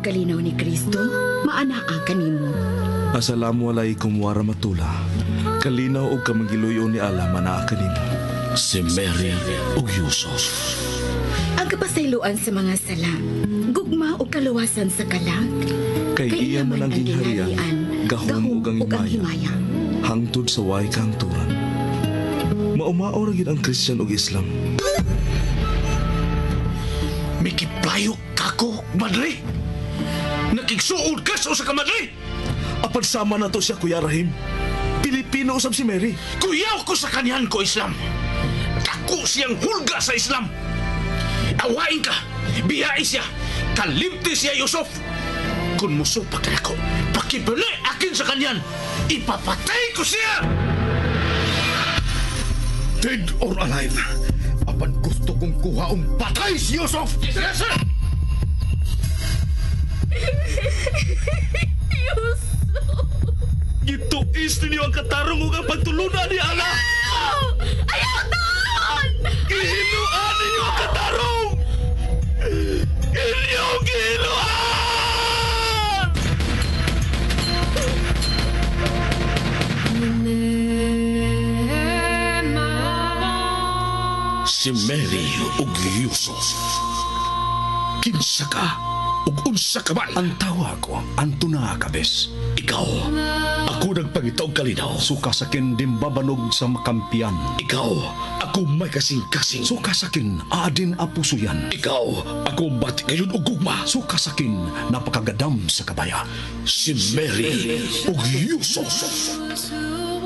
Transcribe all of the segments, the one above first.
kalinaw ni Kristo, maanaa kanimo. Assalamualaikum warahmatullah. Kalinaw og kamangiluyo ni Allah manaa kanimo. Si Mary ug Yusuf. Ang kapasayloan sa mga sala, gugma o kaluwasan sa kalag. Kay iya man ang gingharian, gahom ug ang himaya. Hangtod sa way kahangturan. Maumao ra gyud ang Christian ug Islam. Mikiplayo kako, madre. Nakigsuod ka sa usa ka madre. Apan sama na to siya, Kuya Rahim. Pilipino usab si Mary. Kuyaw ko sa kanyan ko, Islam. Dako siyang hulga sa Islam. Awain ka, biyain siya, kalimti siya, Yusuf. Kung musupak na ako, pakibali akin sa kanyan, ipapatay ko siya! Dead or alive, apan gusto kong kuhaong patay si Yusuf! Yes, sir! Yusuf! Gituis ninyo ang katarong ug ang pagtulunan ni Allah! Ayaw taon! Gihinuan ninyo ang katarong! Inyong gihinuan! Si Mary ug Yusuf. Kinsa ka ug unsa ka man? Ang tawa ko, Antona Cabes. Ikaw, ako nagpangita og kalinaw. Suka sakin dimbabanog sa makampiyan. Ikaw, ako may kasing-kasing. Suka sakin, aadin apusuyan. Ikaw, ako bati ngayon og gugma. Suka sakin, napakagadam sa kabaya. Si Mary ug Yusuf.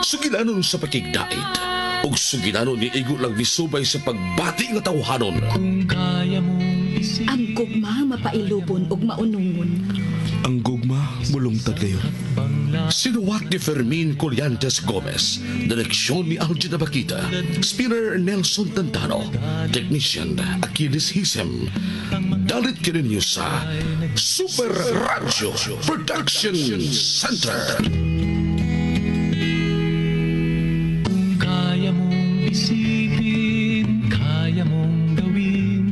Sugilanon sa pakigdait. Ug sugilanon ni igo lang misubay sa pagbati nga tawhanon. Kung kaya mong isipin. Ang gugma mapailubon ug maunungon. Ang gugma mulungtad kayo. Sinuwat ni Fermin Collantes Gomez, direksyon ni Algina Bakita, spinner Nelson Tantano, technician Achilles Hisem. Dalit kininyo sa Super Radio Production Center. Kung kaya mong isipin, kaya mong gawin.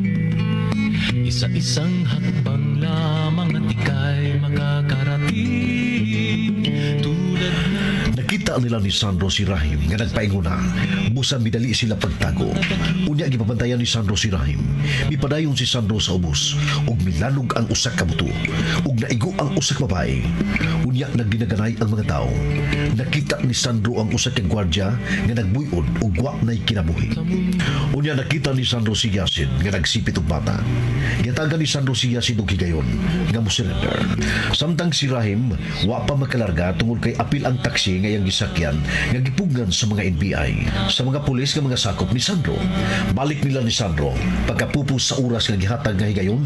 Isa-isang hakbang lamang at ika'y makakarating. Tulad ng Nakita nila ni Sandro si Rahim nga nagpaingona. Busan midali sila pagtago. Unya gipabantayan ni Sandro si Rahim. Mipadayon si Sandro sa ubos ug milanog ang usa ka buto ug naigo ang usa ka babae. Unya nagdinaganay ang mga tawo. Nakita ni Sandro ang usa ka gwardiya nga nagbuyod ug wa nay kinabuhi. Unya nakita ni Sandro si Yasin nga nagsipit og bata. Gihatagan ni Sandro si Yasin og higayon nga mo surrender. Samtang si Rahim wa pa makalarga tungod kay apil ang taksi nga iyang gisakyan nga gipugnan sa mga NBI, sa mga pulis nga mga sakop ni Sandro. Balik nila ni Sandro pagkapupos sa oras nga gihatag nga higayon,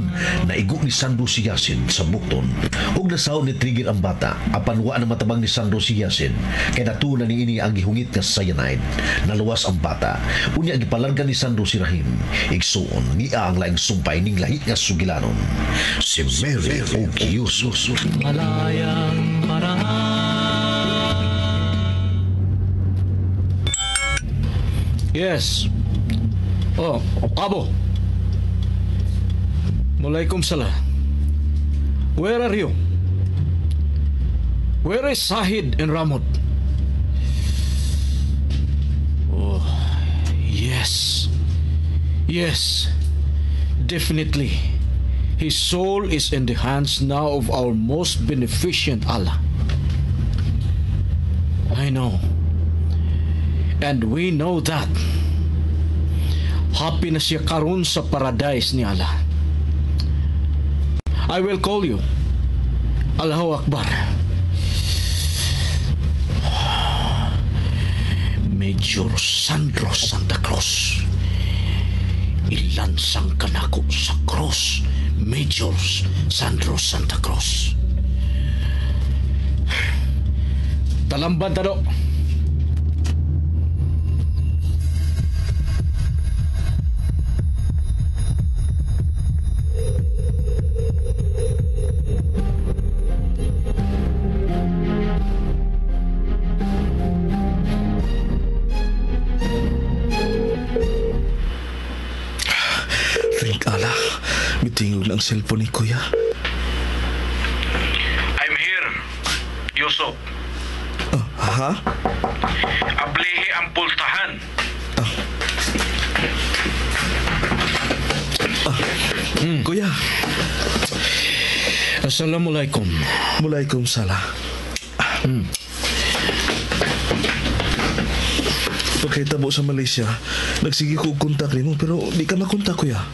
naigo ni Sandro si Yasin sa bukton. Ug nasaw ni trigger ang bata apan wa na matabang ni Sandro si Yasin kay natunan niini ang gihungit nga cyanide. Naluwas ang bata. Unya gipalarga ni Sandro si Rahim. Igsuon niya ang laing sumpay ning lahi nga sugilanon. Si Mary ug Yusuf. Malayang paraan. Yes. Oh, Abo. Malaikum salam. Where are you? Where is Sahid and Ramod? Oh, yes. Yes. Definitely. His soul is in the hands now of our most beneficent Allah. I know. And we know that. Happy na siya karon sa paradise ni Allah. I will call you. Allahu Akbar. Major Sandro Santa Cruz. Ilansang ka nako sa cross, Major Sandro Santa Cruz. Talamban tado. Thank Allah. Mitingog lang cellphone ni Kuya. Yusuf. Ha? Ablihi ang pultahan. Kuya, Assalamualaikum. Mulaikum salam. Pagkahitabo sa Malaysia, nagsige ko og kontak nimo pero di ka makontak, kuya.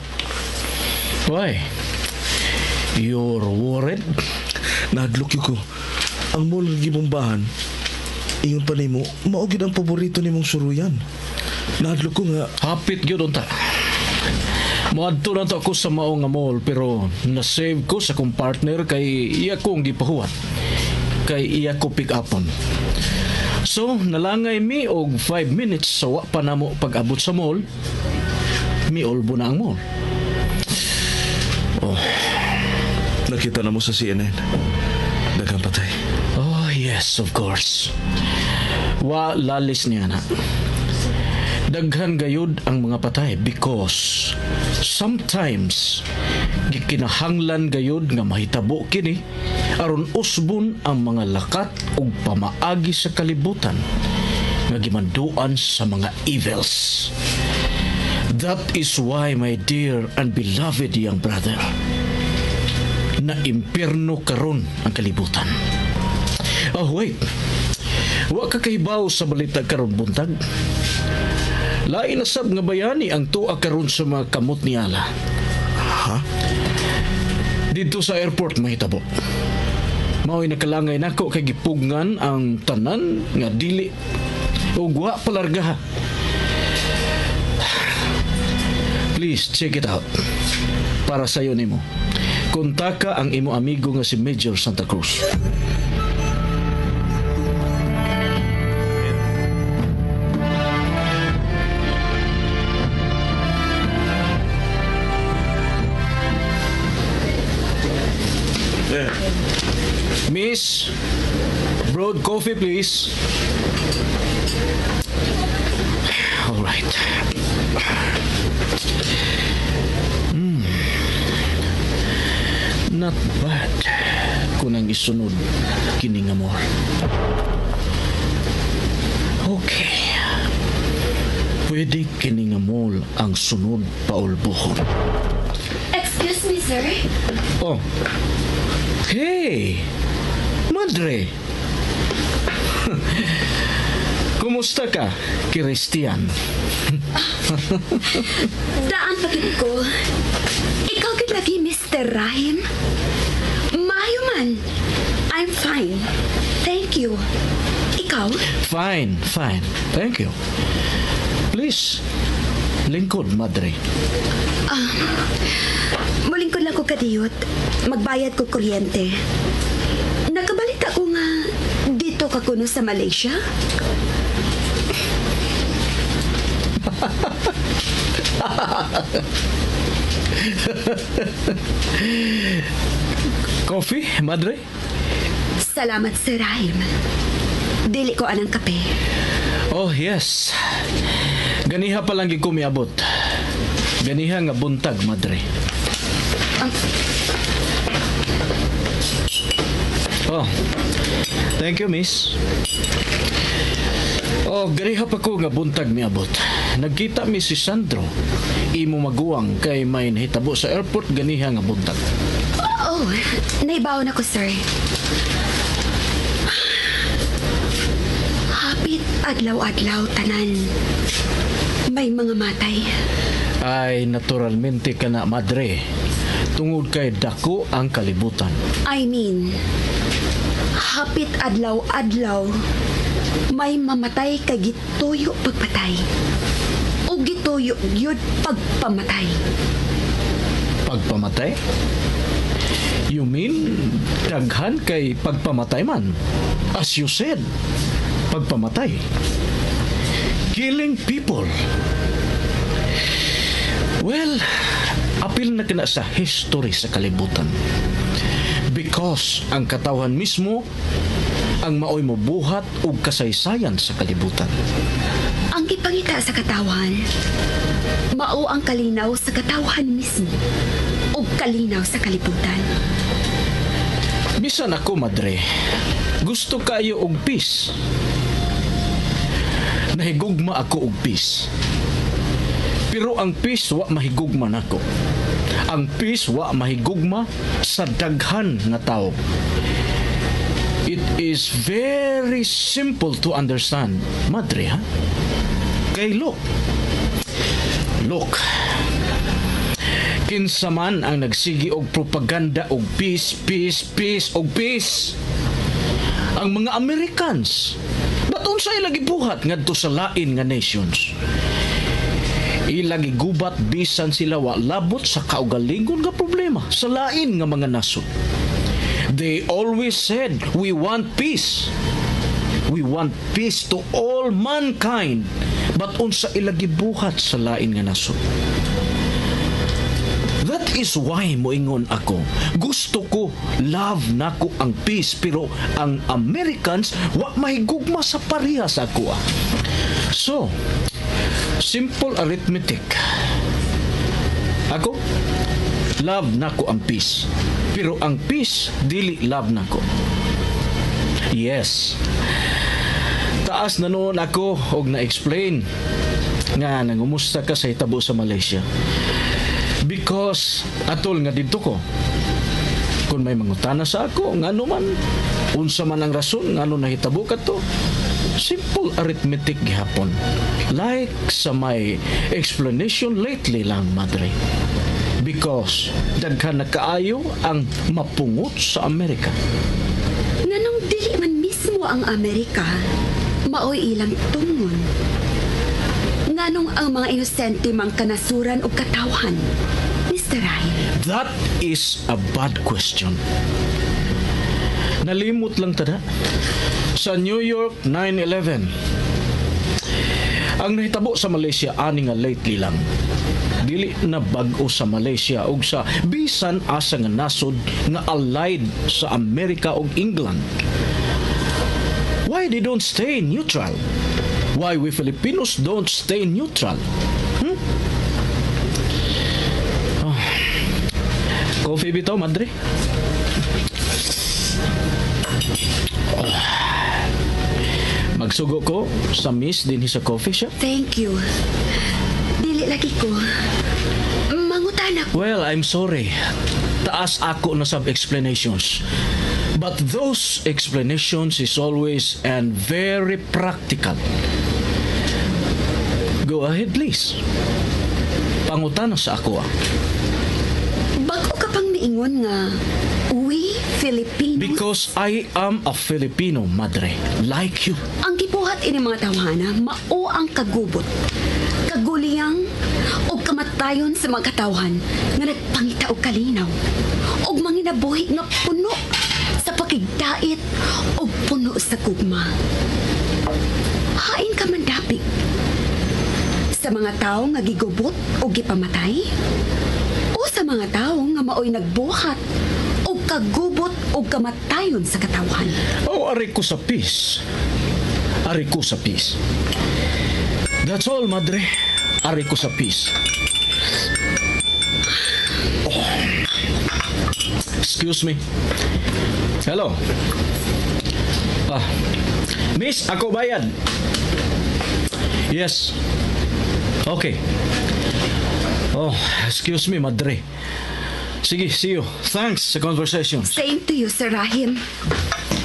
Why? You're worried? Nahadlok yun ko. Ang mall nga gibombahan, ingon pa nimo, mao gyud ang paborito nimong suruyan. Nahadlok ko nga, Hapit gyud unta. Moadto na to ako sa mao nga mall pero na-save ko sa kong partner kay iya kong gipahuwat. Kay iya ko pick upon. So, nalangay mi og 5 minutes sa wa pa namo pag-abot sa mall. Miulbo na ang mall. Nakita na mo sa CNN. Daghang patay. Oh, yes, of course. Wa lalis niya na. Daghan gayud ang mga patay because sometimes gikinahanglan gayud nga mahitabo kini aron usbon ang mga lakat ug pamaagi sa kalibutan nga gimanduan sa mga evils. That is why, my dear and beloved young brother, na impierno karon ang kalibutan. Oh, wait. Wa ka kahibaw sa balita karon buntag. Lain na sab nga bayani ang tuwa karon sa mga kamot ni Ala. Ha? Dito sa airport mahitabo. Mao'y nakalangay nako kay gipugngan ang tanan nga dili ug wa palarga. Please check it out. Para sayo nimo. Kontaka ang imo amigo nga si Major Santa Cruz. Miss, broad coffee please. All right. Not bad. Kung ang isunod, kini nga mall. Okay. Pwede kini nga mall ang sunod paulbuhon. Excuse me, sir. Oh. Hey! Madre! Kumusta ka, Christian? Daan pa gid ko. Ikaw gid lagi, Mr. Rahim. Maayo man. I'm fine. Thank you. Ikaw? Fine, fine. Thank you. Please, lingkod, Madre. Mulingkod lang ko kadiyot. Magbayad ko kuryente. Nakabalita ko nga dito ka kuno sa Malaysia? Coffee, Madre? Salamat, Sir Rahim. Dili ko anang kape. Oh, yes. Ganiha pa lang gyud ko miabot. Ganiha nga buntag, Madre. Oh, thank you, miss. Oh, ganiha pa ko nga buntag miabot. Nagkita mi si Sandro. Imo maguwang kay may nahitabo sa airport ganiha nga buntag. Oh, naibaw na ko, sir. Hapit adlaw-adlaw tanan. May mga matay. Ay, naturalmente ka na, Madre. Tungod kay dako ang kalibutan. I mean, hapit adlaw-adlaw, may mamatay kay gituyo pagpatay. O gituyo gyud pagpamatay. Pagpamatay? You mean, daghan kay pagpamatay man? As you said, pagpamatay. Killing people. Well, apil na kina sa history sa kalibutan. Because ang katawhan mismo ang maoy mobuhat og kasaysayan sa kalibutan. Ang gipangita sa katawan, mao ang kalinaw sa katawhan mismo o kalinaw sa kalibutan. Bisan ako, madre, Gusto kayo og peace. Nahigugma ako og peace. Pero ang peace wa mahigugma nako. Ang peace wa mahigugma sa daghan nga tao. It is very simple to understand, madre, ha? Kay look. Look. Kinsa man ang nagsigi og propaganda og peace, peace, peace og peace. Ang mga Americans. But unsa ilang gibuhat ngadto sa lain nga nations? Ilang gigubat bisan sila wa labot sa kaugalingon nga problema sa lain nga mga nasod. They always said, we want peace. We want peace to all mankind. But unsa ila gibuhat sa lain nga nasod? That is why moingon ako. Gusto ko, love nako ang peace, pero ang Americans wa mahigugma sa parehas ako. So, simple arithmetic. Ako, love nako ang peace. Pero ang peace, dili love nako. Yes. Taas na noon ako og na-explain nga nangumusta ka sa hitabo sa Malaysia. Because atol nga didto ko, kung may mangutana sa ako, ngano man, unsa man ang rason, ngano nahitabo ka to, simple arithmetic gihapon. Like sa may explanation lately lang, madre. Because daghan na kaayo ang mapungot sa Amerika. Nganong dili man mismo ang Amerika, maoy ilang tungon. Nganong ang mga inosente mang kanasuran og katawhan, Mr. Rahim? That is a bad question. Nalimot lang tada. Sa New York 9/11, ang nahitabo sa Malaysia ani nga lately lang. Dili na bag-o sa Malaysia ug sa bisan asa nga nasod nga allied sa Amerika ug England. Why they don't stay neutral? Why we Filipinos don't stay neutral? Oh. Coffee bitaw, madre? Oh. Magsugo ko sa miss din sa coffee shop. Thank you. Dili lagi ko. Mangutana ko. Well, I'm sorry. Taas ako na sub explanations. But those explanations is always and very practical. Go ahead, please. Pangutana sa ako. Bago ka pang niingon nga, we Filipinos... Because I am a Filipino, madre. Like you. Ang gibuhat ini mga tawhana, mao ang kagubot, kaguliyang, o kamatayon sa mga katawhan nga nagpangita og kalinaw, og manginabuhi nga puno sa pakigdait o puno sa gugma. Hain ka man dapig sa mga tao nga gigubot o gipamatay, o sa mga tao nga maoy nagbuhat o kagubot o kamatayon sa katawhan. Oh, ari ko sa peace. Ari ko sa peace. That's all, madre. Ari ko sa peace. Oh. Excuse me. Hello. Ah, miss, ako bayad. Yes. Okay. Oh, excuse me, madre. Sige, see you. Thanks sa conversation. Same to you, Sir Rahim.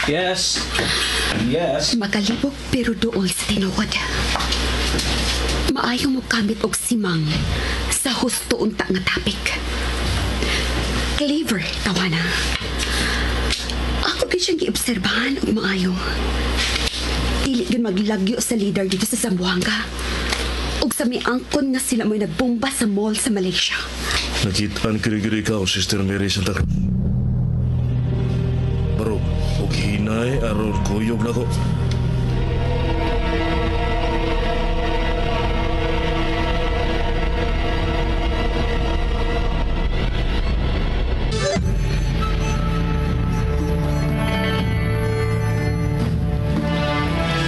Yes. Yes. Makalibog pero duol sa tinuod. Maayo mo kamit og simang sa husto unta nga topic. Clever, tawana. Ako gyud siyang giobserbahan og maayo. Dili gyud maglagyo sa leader dito sa Zamboanga. Ug sa miangkon nga sila mo'y nagbomba sa mall sa Malaysia. Nakitaan kiri-kiri ikaw, Sister Mary Santa Cruz. Baro, og hinay aron kuyog nako.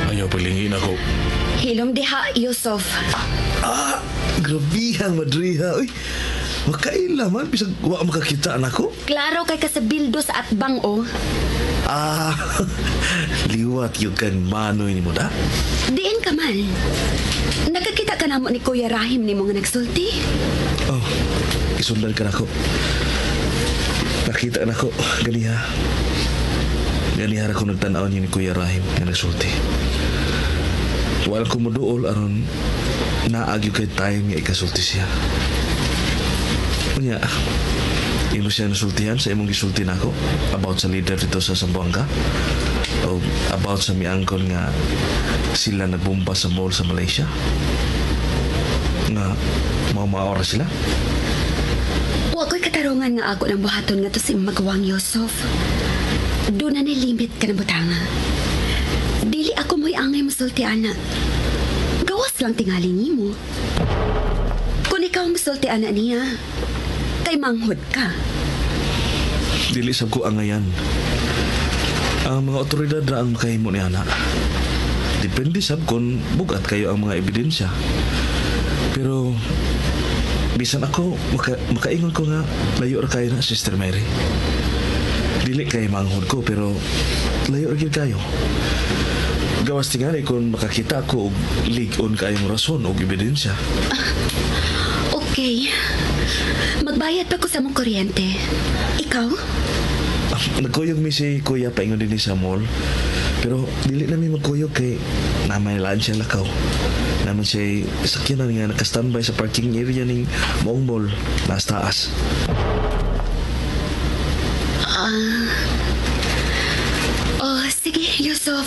Ayaw palingin ako. Hilom diha, Yusuf. Ah, grabihang madriha. Uy, makaila man, bisag wa makakita nako. Klaro kay kasabildo sa atbang, oh. Ah, liwat yung kang manoy ni mo da? Diin ka man. Nakakita ka namo ni Kuya Rahim ni mga nagsulti. Oh, isundan ka nako. Nakita nako, ganiha. Ganiha ra ko nagtan-aw niya ni Kuya Rahim nga nagsulti. Wala ko moduol aron naagyo kay time nga ikasulti siya. Unya, imo siya nasultihan sa imong gisulti nako about sa leader dito sa Zamboanga o about sa miangkon nga sila nagbomba sa mall sa Malaysia nga mao sila. Wa ko'y katarungan nga ako ng buhaton nga to si magawang Yusuf. Doon na ni limit ka ng butanga. Dili ako mo'y angay musulti, ana. Gawas lang tingali nimo. Kung ikaw musulti, ana niya, kay manghod ka. Dili sab ko angayan. Ang mga otoridad ra ang makahimo ni ana. Depende sab kung bugat kayo ang mga ebidensya. Pero bisan ako makaingon ko nga layo ra kayo na, Sister Mary. Dili kay manghod ko pero layo ra gyud kayo. Gawas tingali kung makakita ko og lig-on kayong rason og ebidensya. Okay. Magbayad pa ko sa mong kuryente. Ikaw? Nagkuyog mi si Kuya paingon din sa mall. Pero dili na mi magkuyog kay namay laan siya lakaw. Naman siya sakyanan nga naka-standby sa parking area ning maong mall nasa taas. Oh, sige, Yusuf.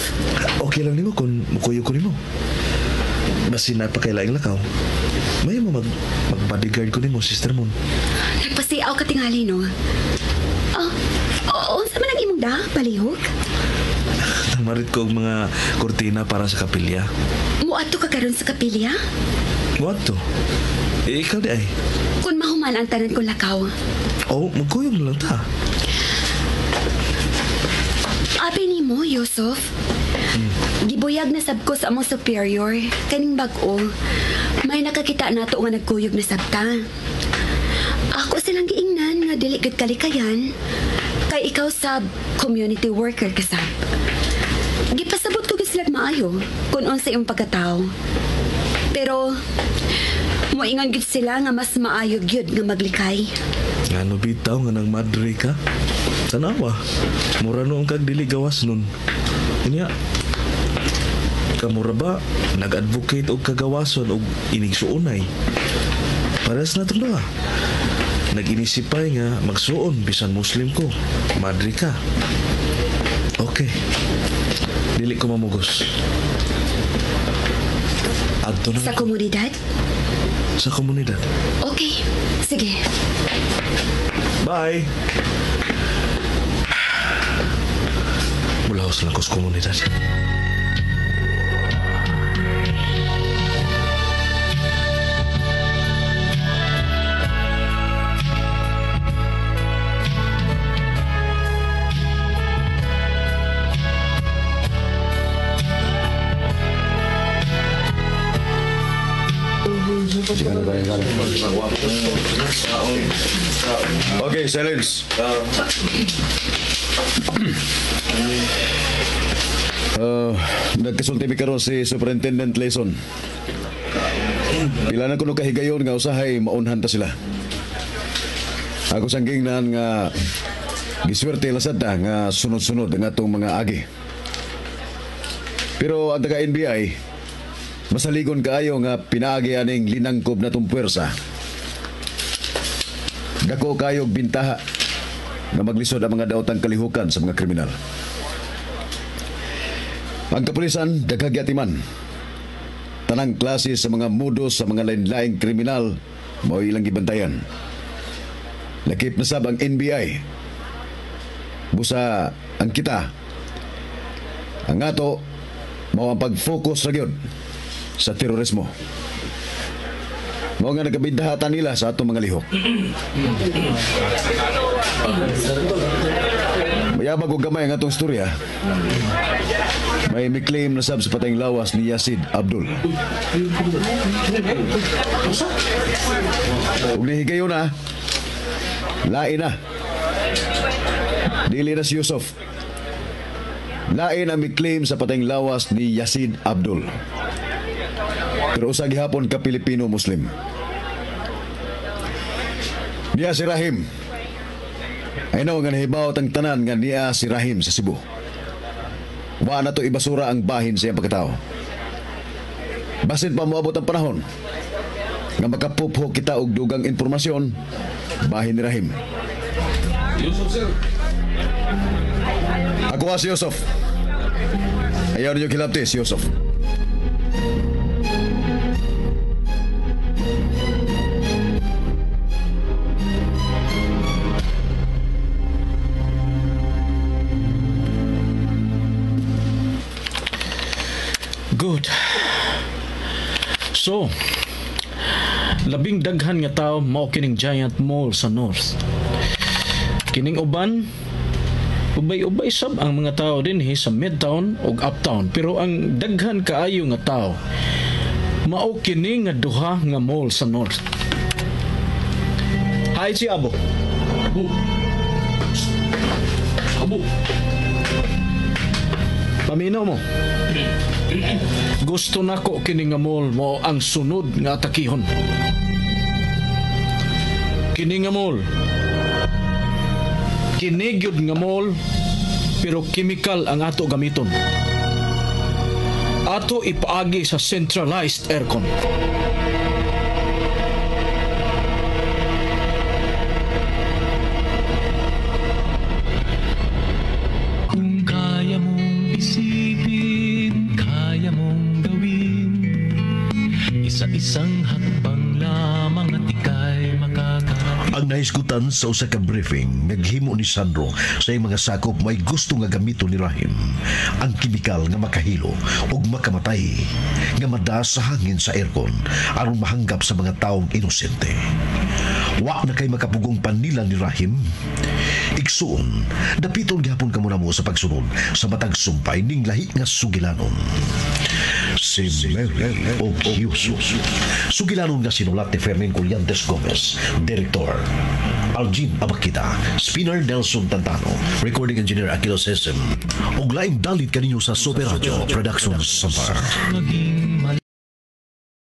Okay lang nimo kung mukuyog ko nimo. Basin napakailaing lakaw. May mo mag-bodyguard ko nimo, Sister Moon. Nagpasiaw ka tingali, no? Oh, oo, sa man ang imong da, palihog? Namarit ko og mga kurtina para sa kapilya. Muadto ka karon sa kapilya? What to? Eh, ikaw di ay. Kung mahuman ang tanan kong lakaw. Oh, magkuyog na lang ta. Abi nimo, Yusuf. Gibuyag na sab ko sa among superior, kaning bag-o. May nakakita nato nga nagkuyog na sabta. Ako silang giingnan nga dili gud kalikayan kay ikaw sab community worker ka sab. Gipasabot ko gyud sila maayo kung unsa imong pagkatao. Pero moingon gyud sila nga mas maayo gyud nga maglikay. Ngano bitaw nga nang madre ka? Tanawa. Mura noong kag dili gawas nun. Unya, kamura ba nag-advocate og kagawason og inigsuonay? Pares na itong duha. Nag-inisipay nga magsuon bisan Muslim ko. Madre ka. Okay. Dili ko mamugos. Adto na Sa komunidad? Sa komunidad. Okay. Sige. Bye! Mulaos lang ko sa komunidad. Okay, silence. Nagkasulti mi karon si Superintendent Layson. Pila na kuno kahigayon nga usahay maunhan ta sila. Ako sangging naan nga giswerte lasad ta nga sunod-sunod ang atong mga agi. Pero ang taga NBI masaligon kaayo nga pinaagi aning linangkob na tong puwersa. Dako kayog bintaha nga maglisod ang mga daotang kalihukan sa mga kriminal. Ang kapulisan daghang giatiman. Tanang klase sa mga modus sa mga lain-laing kriminal mao ilang gibantayan. Lakip na sab ang NBI. Busa ang kita. Ang ato mao ang pag-focus ra gyud sa terorismo. Mao nga nagkabindahatan nila sa atong mga lihok. Mayabag og gamay ang atong istorya. May miklaim na sab sa patayng lawas ni Yasid Abdul. Ug nihigayon na, lain na. Dili na si Yusuf. Lain ang miklaim sa patayng lawas ni Yasid Abdul. Pero usa gihapon ka Pilipino Muslim. Niya si Rahim. I know nga nahibaw ang tanan nga niya si Rahim sa Cebu. Wa na to ibasura ang bahin sa iyang pagkatao. Basin pa moabot ang panahon nga makapupho kita og dugang impormasyon bahin ni Rahim. Yusuf, sir. Ako si Yusuf. Ayaw ninyo kilabti si Yusuf. Good. So, labing daghan nga tao mao kining giant mall sa north. Kining uban, ubay-ubay sab ang mga tao dinhi sa midtown ug uptown, pero ang daghan kaayo nga tao mao kini nga duha nga mall sa north. Hi si Abo. Abo. Abo. Paminaw mo. Gusto nako kini nga mall mo ang sunod nga atakihon. Kini nga mall. Kini gyud nga mall pero chemical ang ato gamiton. Ato ipaagi sa centralized aircon. Kung kaya mong isipin, kaya mong gawin. Isa-isang hakbang lamang at ika'y makakarating. Ang nahisgutan sa usa ka briefing naghimo ni Sandro sa iyang mga sakop may gusto nga gamiton ni Rahim ang kimikal nga makahilo ug makamatay nga madas sa hangin sa aircon aron mahanggap sa mga taong inosente. Wa na kay makapugong panila ni Rahim. Igsuon, dapiton gihapon kamo namo sa pagsunod sa matag sumpay ning lahi nga sugilanon. Si Mary o Yusuf. Sugilanon nga sinulat ni Fermin Collantes Gomez, Director Algin Abakita, Spinner Nelson Tantano, Recording Engineer Aquilo Sesem. Og laing dalit kaninyo sa Super Radio Productions Sampar. Maging